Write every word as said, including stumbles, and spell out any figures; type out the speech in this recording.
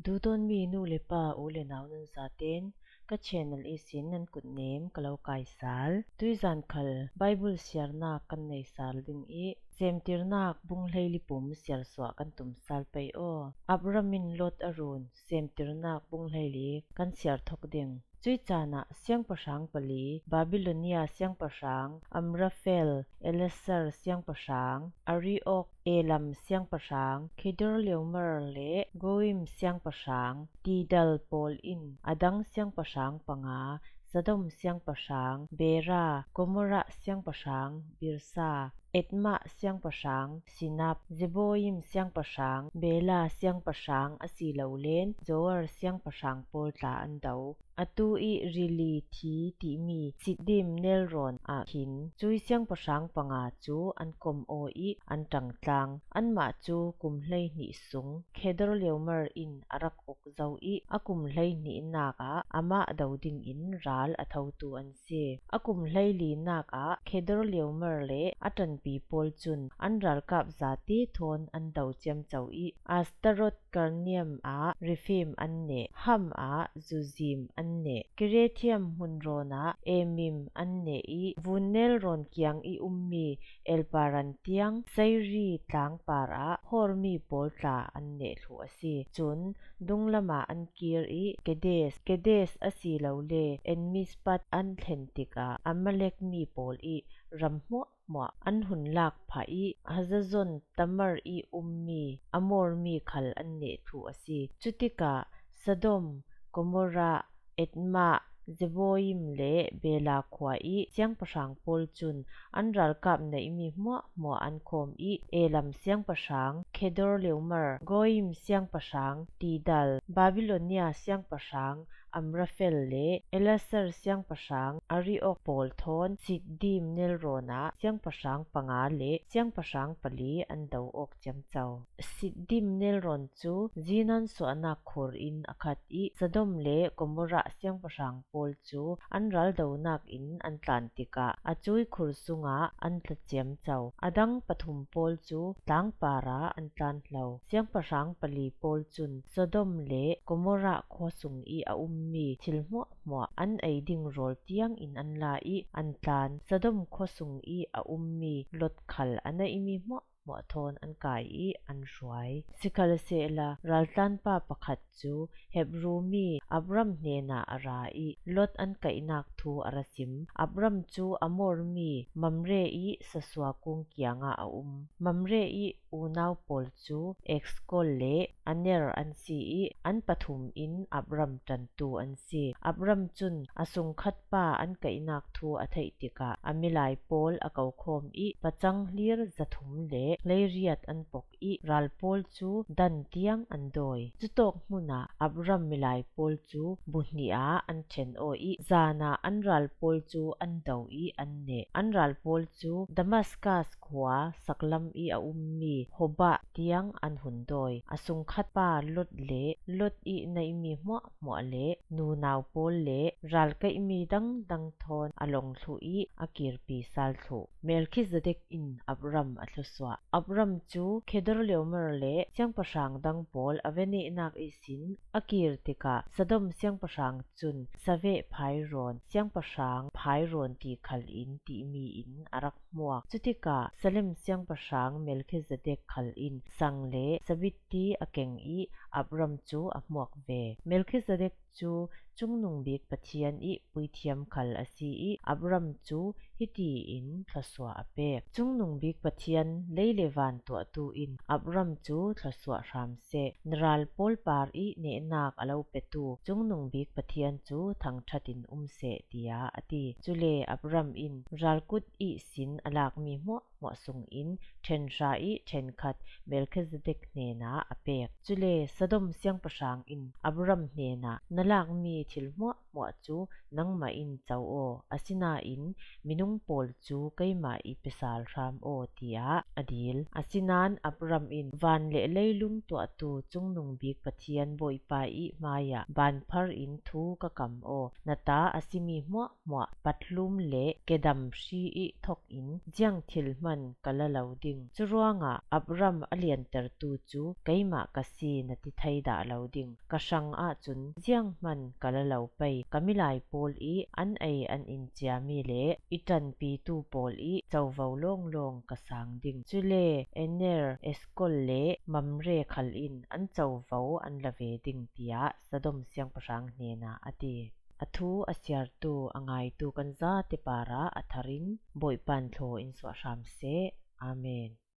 Duhdawtmi nu le pa, u le nau nan zaten ka channel ihsin nan kutnem ka lo kaisal. Tuizan khal Bible siarnak kan neisal ding ih, Semtirnak bung hleili pum siarsuah kan tumsal pei aw. Abram in Lot a run, Semtirnak bung hleili kan siar thok ding. Cuih caan ah siangpahrang pali, Babylonia siangpahrang Amrafel, Elasar siangpahrang Ariok, Elam siangpahrang Khedorlaomer le Goim siangpahrang Tidal pawl in a dang siangpahrang panga, Sodom siangpahrang Bera, Gomorrah siangpahrang Birsa, Admah siangpahrang Sinab, Zeboim siangpahrang Bela siangpahrang a si lo len Zoar siangpahrang pawl tla an do. Atu ih rili thi timi Siddim nelrawn ah khin cuih siangpahrang panga cu an kom aw ih an ṭangtlang. Anmah cu kum hleihnih sung Khedorlaomer in a rak uk zo ih a kum hleihnihnak ah amah do dingin ral a thotu an si. A kum hleilinak ah Khedorlaomer le a ṭanpi pawl cun an ralkap zate thawn an do ciamco ih Astarot Karnaim ah Refaim an neh, Ham ah Zuzim an neh, Kirethaim hmunrawn ah Emim an neh ih vun nelrawn kiang ih ummi Elparan tiang Seiri tlang parah Hormi pawl tla an neh thluh a si. Cun dunglam ah an kir ih Kedes, Kedes a si lo le Enmispat an thlen tikah Amalek mi pawl ih ram hmuahhmuah an hun lak phah ih Hazazon Tamar ih ummi Amor mi khal an neh thluh a si. Cutikah Sodom, Gomorrah, Admah, Zeboim le Bela khua ih siangpahrang pawl cun an ralkap neihmi hmuahhmuah an khawm ih Elam siangpahrang Khedorlaomer, Goim siangpahrang Tidal, Babylonia siangpahrang Amrafel le Elasar siangpahrang Ariok pawl thawn Siddim nelrawn ah siangpahrang panga le siangpahrang pali an do awk ciamco. Siddim nelrawn cu zinan suahnak khur in a khat ih Sodom le Gomorrah siangpahrang pawl cu an raldonak in an tlan tikah a cuih khur sungah an tla ciamco. A dang pathum pawl cu tlang parah an tlan hlo. Siangpahrang pali pawl cun Sodom le Gomorrah khuasung ih a ummi thil hmuahhmuah an ei ding rawl tiangin an la ih an tlan. Sodom khuasung ih a ummi Lot khal a neihmi hmuah hmuah thawn an kai ih an hruai. Sikhalsehla, raltlanpa pakhat cu Hebru mi Abram hnenah a ra ih Lot an kaihnak thu a ra sim. Abram cu Amor mi Mamre ih sasua kung kiangah a um. Mamre ih unau pawl cu Eskol le Aner an si ih an pathum in Abram ṭantu an si. Abram cun a sungkhat pa an kaihnak thu a theih tikah a milai pawl a kokhawm ih pacang hlir zathum le hleiriat an pok ih ral pawl cu dan tiang an dawi. Cutawk hmunah Abram milai pawl cu buhnih ah an ṭhen aw ih zan ah an ral pawl cu an do ih an neh. An ral pawl cu Damaskas khua saklam ih a ummi Hobah tiang an hun dawi. A sungkhat pa Lot le Lot ih neihmi hmuahhmuah le nunau pawl le ralkaihmi dangdang thawn a long thluh ih a kirpi sal thluh. Melkhizedek in Abram a thlusuah. Abram cu Khedorlaomer le siangpahrang dang pawl a va nehnak ihsin a kir tikah Sodom siangpahrang cun Saveh phairawn, siangpahrang phairawn ti khal in timi in a rak hmuak. Cutikah Salem siangpahrang Melkhizedek khal in sang le sabitti a keng ih Abram cu a hmuak ve. Melkhizedek cu Cungnung Bik Pathian ih puithiam khal a si ih Abram cu hiti in thluasuah a pek: Cungnung Bik Pathian, lei le van tuahtu in Abram cu thluasuah hram seh. Na ral pawl par ih nehnak a lo petu Cungnung Bik Pathian cu thangṭhat in um seh, tiah a ti. Cule Abram in ral kut ihsin a lakmi hmuahhmuah sungin ṭhen hra ih ṭhenkhat Melkhizedek hnenah a pek. Cule Sodom siangpahrang in Abram hnenah, na lakmi thil hmuahhmuah cu nangmah in co aw, asinain minung pawl cu keimah ih pe sal hram aw, tiah a dil. Asinain Abram in, van le leilung tuahtu Cungnung Bik Pathian Bawipa ih hmaiah banphar in thu ka kam aw, na ta a simi hmuahhmuah patlum le kedam hri ih thok in ziang thil hman ka la lo ding. Curuangah Abram a liantertu cu keimah ka si, na ti thei dah lo ding. Ka hrang ahcun zianghman ka la lo pei. Ka milai pawl i an ei an in ciami le i ṭanpitu pawl i covo lawnglawng ka sang ding. Cule Aner, Eskol le Mamre khal in an covo an la ve ding, tiah Sodom siangpahrang hnenah a ti. A thu a siartu, a ngaitu kan zate parah a thar in Bawipa in thlaw in suah hram seh. Amen.